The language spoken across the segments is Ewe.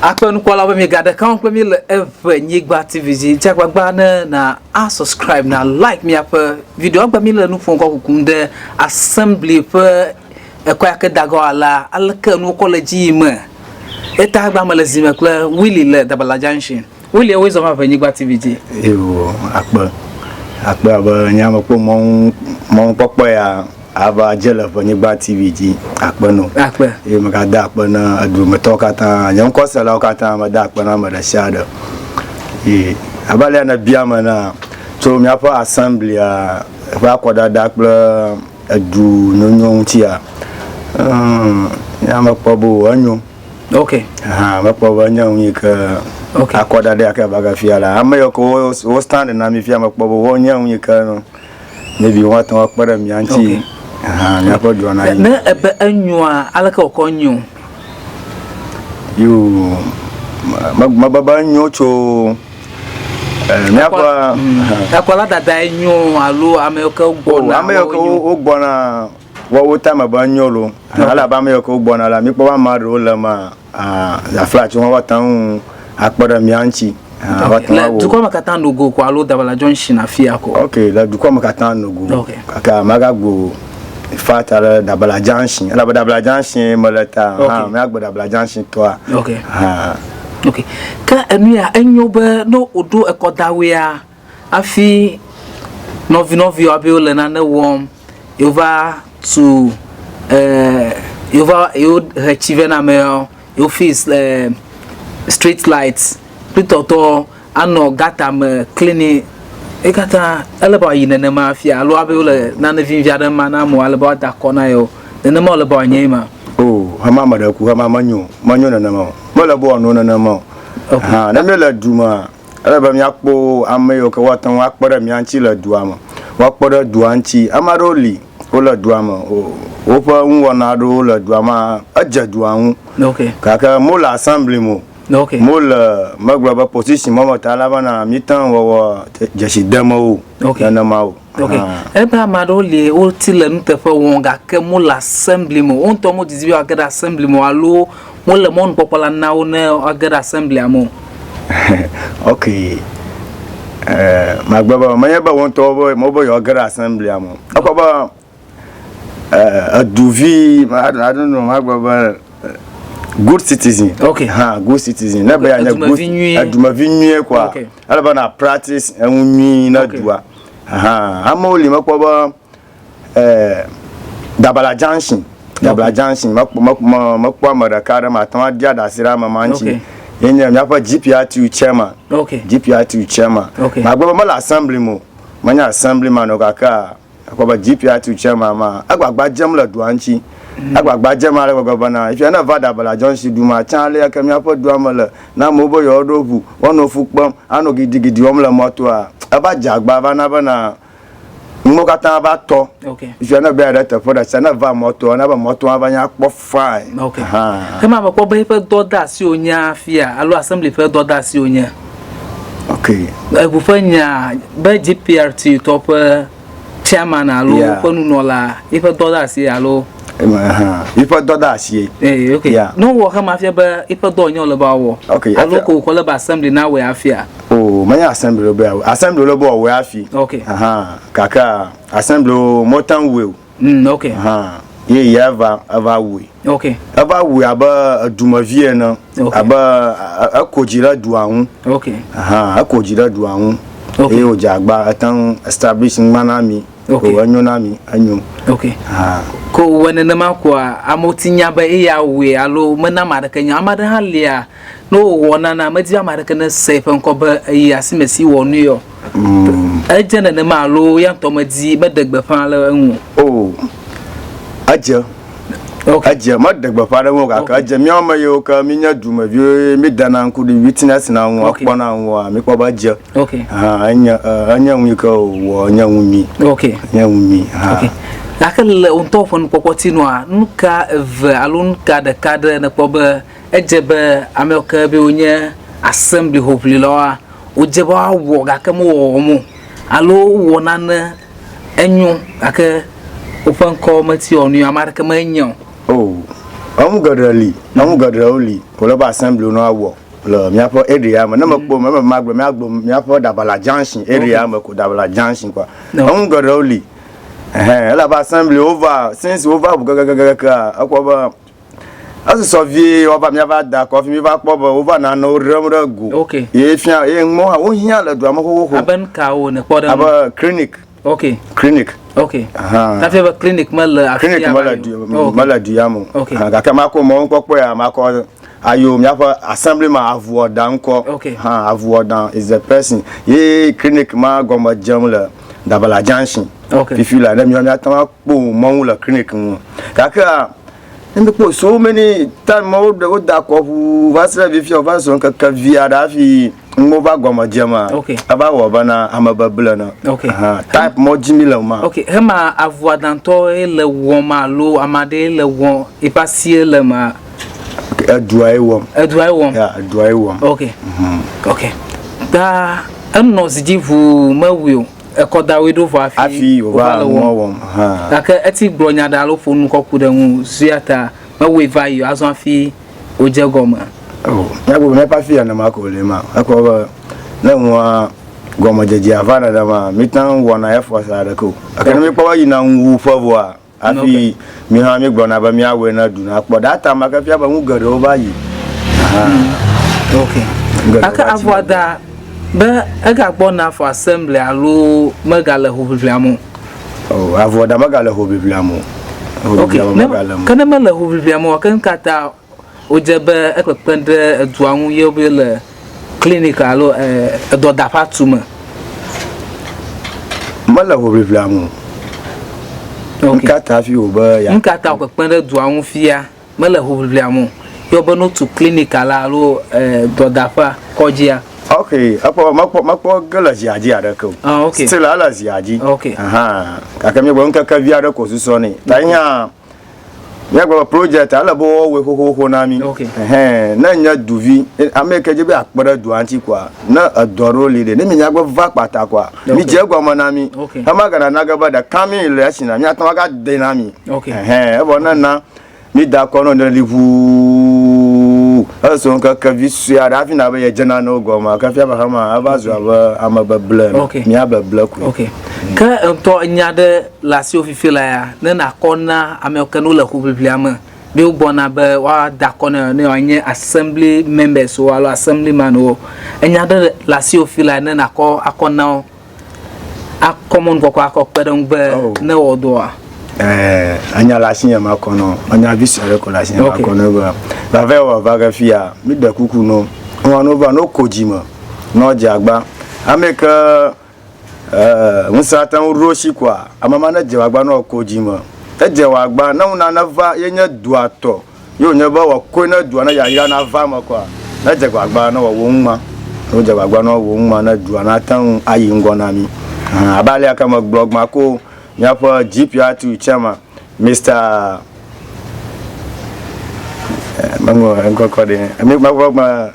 Akpe nukpɔlawo be miega ɖeka wɔm kple mi le Eʋe Nyigba TV dzi. Dze agbagba ne na a subscribe na like miaƒe video. Egbe mi le nu ƒom kɔ kukum ɖe assembly ƒe ekɔ ya ke dagɔ alea aleke nuwo kɔ le dzi yim me. Eta egba me le zime kple Willy le Dabala Junction. Willy ewoe zɔ va Eʋe Nyigba TV dzi. Eo akpe akpe abe nye ame kpɔ mɔnu mɔnukpɔkpɔ ya ava dze le Ʋenyigba TV dzi akpe no. Akpe. Eye megada akpe na edumetɔwo katã, nye ŋkɔselawo katã meda akpe na ame ɖe sia ɖe. Ye abe alea nèbia me na tso míaƒe assemblya ƒe akɔdada kple edu nyonyo ŋutia, mm, nye mekpɔ be o enyo. Ok. Hã mekpɔ be enye nu yi ke Ok. akɔdada ya ke va ge fia la, ame yiwo ke wo wo stand na mi fia mekpɔ be wonye nu yi ke Maybe woate ŋu akpe ɖe mía ŋuti hã míaƒe dua nayi. Ne ebe enyoa, aleke wòkɔ nyo? Yo, mebe be enyo tso eh, míaƒe. Akɔla dadae nyo alo ame yiwo ke wogbɔna. Ame yiwo ke wogbɔna woawo ta me be enyo lo. Elabe ame yiwo ke wogbɔna la, míkpɔ be ame aɖewo le eme Afla tso woate ŋu akpe ɖe mía ŋuti. Le dukɔ me katã nogo ko alo Dabala Junction afia ko? Ok, le dukɔ me katã nogo. Gake magagbo fata ɖe Dabala Junction. Elabe Dabala Junction mele ta hã míagbe Dabala Junction tɔa. Ok. Ok. Ke enu ya enyo be ne woɖo ekɔdawea hafi nɔvinɔviwo abe wole nane wɔm yewova tu eh, yewova yewo he tsi vɛ na amewo yewo fix eh, street light kple tɔtɔ anɔ gata me cleaning ye katã ele be wòayi nenema hafi alo abe wole nane vivi aɖe ma na amewo ale be woada akɔ na yewo nenema wòle be wòanye ma. O hema me ɖe ku hema menyo menyo nenema o mele be wòanɔ nenema o. Hã ne míele du mea Ele be míakpɔ ame yiwo ke woate ŋu akpe ɖe mía ŋuti le dua me. Woakpe ɖe dua ŋuti. Ame aɖewo li wole dua me woƒe nuwɔna aɖewo le dua me edze dua ŋu. Gake mole assembly me o. Mole megblɔ be position ma me ta elabena míete ŋu wɔwɔ dzesi dem wo nenema o. Ok. Ebe ame aɖewo li woti le nuteƒe wɔm gake mole assembly me o. Wo ŋutɔ womedidi be woage ɖe assembly me o alo wole mɔnukpɔkpɔ la na wo ne woage ɖe assemblya me o. Ok. Eh, magblɔ be menye be wo ŋutɔ wobe wobe yewoage ɖe assemblya me o. Ekɔ be eh, eduvi, I don't know, magblɔ be good citizen. Ok. Ha, good citizen. Ne be yeanye good Edumevi nyuie. edumevi nyuie koa, Ok. ele be na practice enu nyui ne dua. Ha, amewo li mekpɔ be eh, Dabala Junction. Dabala Junction mekpɔ mekpɔ mekpɔ ame ɖeka ɖe mate ŋu aɖia ɖasi ɖe ame ma ŋuti. Ye nye míaƒe GPRTU chairman. Okay. GPRTU chairman. Okay. Magblɔ be mele assembly me o. Menye assembly man o gake ekpɔ be GPRTU chairman ma egbagba dzem le dua ŋuti. Mm. Egbagba dzem ale gbegbe bena ifia ne va Dabala Junction du ma tsã ale yake míaƒe dua me le ne amewo be yewoɖo ʋu woanɔ fu kpem anɔ gidigidi wɔm le mɔtoa eva dze agba va na bena Nuwo katã va tɔ. Okay. Fifia ne be ɖe teƒe ɖe sia ne va mɔtoa ne be mɔtoa va nya kpɔ fine. Okay. Aha. Ema me kpɔ be eƒe dɔdeasi wònye afia alo assembly ƒe dɔdeasi wònye. Okay. Eʋu ƒe nya be GPRT tɔ ƒe chairman alo Yeah. ƒe nunɔla eƒe dɔdeasi alo. Ema hã. Eƒe dɔdeasi. Ee, okay. Yeah. Ne wowɔ xema fia be eƒe dɔ wònye wòle be wòawɔ. Okay. Alo Efia- ko wòkɔ le be assembly nawɔe afia. Oh, menye assembly be awɔe. Assembly le be wòawɔe hafi. Okay. Aha. Gake assembly mete ŋu wɔe o. Okay. Aha. Ye ya eva eva wɔe. Okay. Eva wɔe abe edumevi ene. Okay. Abe eko dzi ɖe dua ŋu. Okay. Aha, eko dzi ɖe dua ŋu. Okay. Eye wòdze agba ete ŋu establish ŋgba na mi. Okay. O enyo na mi, enyo. Okay. Aha. Ko wɔ nenema koa amewo ti nya be eya wɔe alo mena ame aɖeke nya. Ame aɖe hã lia Ne wòwɔ nana, medi be ame aɖeke nese eƒe ŋkɔ be eyi asimesi wɔ nui o. Edze nenema alo ya ŋutɔ medi meɖe gbeƒã le eŋu o? O, edze. Okay. Edze, meɖe gbeƒã ɖe eŋu o gake Okay. edze. Míawo ame yiwo ke míenye dumeviwo ye mídena ŋku ɖi, witness na ŋua, Okay. kpɔna ŋua, míkpɔ be edze. Okay. Hã, enye, e, enye nu yi ke wòwɔ, enye nu nyui. Okay. Enye nu nyui. Hã. Okay. Gake le wò ŋutɔ ƒe nukpɔkpɔ ti nua, nu ka eve alo nu ka ɖeka ɖe nèkpɔ be Edze be amewo ke be wonye assembly hoʋlilawoa, wodze be woawɔ gake mewɔ wɔwɔm o alo wowɔ nane enyo gake woƒe ŋkɔ meti wɔ nu ame aɖeke menya o. O. Enu geɖe li, enu geɖewo li wòle be assembly no awɔ le míaƒe area me. Ne mekpɔ me, magblɔ míagblɔ míaƒe Dabala Junction area me ko Dabala Junction kɔa. Enu geɖewo li. Ɛhɛn, elabe assembly wova since wova ʋu kekekekekea ekpɔ be esusɔ vie woava míava da akɔ hafi míva kpɔ be wova nanewo ɖem ɖe go. Okay. Ye fia ye ŋmɔ hã wohiã le dua me xoxoxo. Abe nu kawo nèkpɔ ɖe Abe clinic. Ok. Clinic. Ok. Tafia be clinic mele afi Clinic mele du mele du ya me. Ok. Gake makɔ mɔ ŋkpɔkpɔ ya makɔ ayo míaƒe assembly ma avuɔda ŋkɔ. Ok. Hã avuɔda is the person. Ye clinic ma gɔme dzem le Dabala Junction. Ok. Fifi la ne míawo míate ŋu akpɔ mɔnu le clinic ŋu. Gake ne míkpɔ so many time woɖe woda akɔ ʋuu va se ɖe fifia wova zu ŋkeke vi aɖe hafi nuwo va gɔme dzema okay. eva wɔ bena ame beble ne okay. uh, type mɔ dzi mi le ma okay. hema avua dantɔ ye le wɔm alo ame aɖe le wɔm eƒe asie le ma edua ye wɔm edua ye wɔm ya edua ye wɔm okay. Mm -hmm. okay. ta enɔ zi dzi ʋuu mewui o ekɔdawoe ɖo vɔ hafi hafi wòva le nua wɔm hã. Gake eti gblɔ nya ɖe alo ƒo nu kɔ ku ɖe ŋu zuia ta mewɔe va yi o azɔ hafi wòdze egɔme. O, míagblɔ be míaƒe afi ya nenema ko wòle ma. Ekpɔ be ne nua gɔmedzedzea va nenema, míete ŋu wɔna efforts aɖeke o. Gake ne míekpɔ be eyina nuwuƒe vɔa, Hafi mi hã mígblɔna be míawɔe ne du nakpɔ ɖa ta ma ke fia be nu geɖewo va yi. Ok. Gake avɔa da be egagbɔna for assembly alo megale hoʋiʋlia me o? Oh, avɔa da megale hoʋiʋlia me o. Ok, ke ne mele hoʋiʋlia me o, ke nu ka ta Wodze be ekpekpe ɖe edua ŋu ye wobe le klinik alo edɔdaƒea tu me. Mele hoʋiʋlia me o. Ok. Nuka ta hafi wòbe ya? Nuka ta wòkpekpe ɖe dua ŋu fia mele hoʋiʋlia me o ye wobe ne wotu klinika la alo dɔdaƒea, kɔdzia? Ok, ekpɔ mekpɔ mekpɔ ge le zia dzi aɖeke o. Ah, ok. Still ele zia dzi. Ok. Ahan. Gake míegblɔ ŋkeke vi aɖe ko susɔ nɛ. Ta hiã Míagblɔ be project ele be woawɔe xoxoxo na mí. Okay. Ɛhɛn, ne nye duvi, ame yi ke dzi be yeakpe ɖe dua ŋuti koa, ne edɔ ɖewo li ɖe, ne mi nyagbe va kpata koa, Okay. mi dze egɔme na mí. Okay. Ema gana ge be ɖeka mi le esi na míate ŋu agade na mi. Okay. Ɛhɛn, evɔ ne na mi da akɔ ne li ʋuu, eso ŋkeke vi sue aɖe hafi na be yedze nanewo gɔme, ke fia be hema eva zu abe ame beble ene. Okay. Mía beble koe. Ok. Ke ŋutɔ nya ɖe le asiwò fifi la ya, ne nàkɔ na amewo ke ne wole hoʋiʋlia me be wogbɔna be woada akɔ na yewo ne yewoanye assembly members wo alo assembly man wo, enya ɖe le asiwò fifi la ne nàkɔ akɔ na wo akɔ mɔnukpɔkpɔ akɔ kpe ɖe ŋu be Oh. ne wɔ dɔa? Ɛɛ, enya le asinye makɔ na wo. Enya vi sue aɖe ko le asinye Ok. makɔ na wo be vava wɔ va ge fia, míɖe kuku na wo. Nua ne wova ne woko dzime, ne wodze agba. Ame yi ke Ee, ŋusẽ ate ŋu ɖo esi koa, ame ma nedze wòagba ne wòako dzi me. Edze wòagba ne ŋu nane va ye nye dua tɔ, ye wònye be wòakoe ne dua ne yayra nava eme koa, nedze wòagba ne wòawɔ nu ma. Ne wodze wòagba ne wòawɔ nu ma ne dua nate ŋu ayi ŋgɔ na mí. Hã, abe alea ke megblɔ gbã ko míaƒe GPRTU chairman, Mister Meŋlɔ eŋkɔ kɔ ɖi. Megblɔ gbã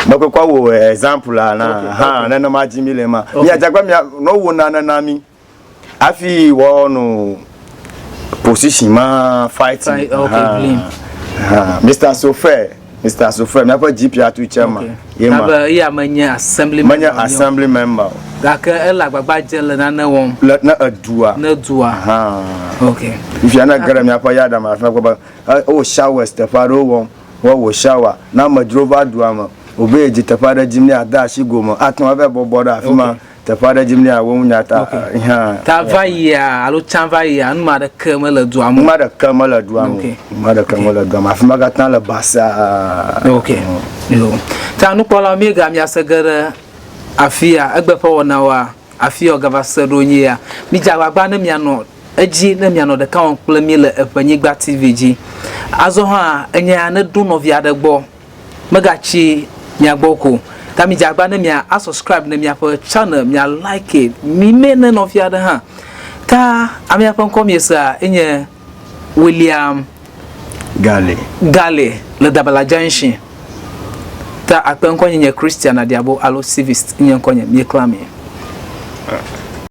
Mekɔkɔ wò example la na hã nenema dzi mi le ma. Mia dzagba mia no wo nane na mi. Afi wɔ no position ma fighting. Okay, ha. Mr. Sofer, Mr. Sofer, miaƒe GPA tu chairman. Ye ma. Abe eya menye assembly member. Menye assembly member. Gake ele agbagba dze le nane wɔm. Le ne edua. Ne edua. Ha. Okay. Fifia ne ge ɖe miaƒe yard me afi ma be wo showers teƒe aɖewo wɔm. Woawɔ shawa ne amedzro va dua me, wòbe yedzi teƒe aɖe dim ne yeade asi go me, ate ŋu ava bɔbɔ ɖe afi ma, teƒe aɖe dim ne yeawɔ ŋu nya ta hã. Ta va yia alo tsã va yia, nu ma ɖeke mele dua me o. Nu ma ɖeke mele dua me o. Nu ma ɖeke mele dua me o. Afi ma katã le basaa. Ok. Yo. Ta nukpɔlawo míega miase ge ɖe afia egbe ƒe wɔnawoa? Afi ya wògava se ɖo nye ya. Midze agbagba ne mianɔ edzi ne mianɔ ɖeka wɔm kple mí le Eƒenyigba TV dzi. Azɔ hã, enye ya ne ɖo nɔvi aɖe gbɔ, megatsi mia gbɔ ko. Ta midze agbagba ne mia a subscribe ne miaƒe channel, mia like, mi mɛ ne nɔvi aɖe hã. Ta amea ƒe ŋkɔ miesea enye William Gale. Gale le Dabala Junction. Ta akpe ŋkɔnye nye Christian Adiabo alo Civist nye ŋkɔnye. Míeklã mi.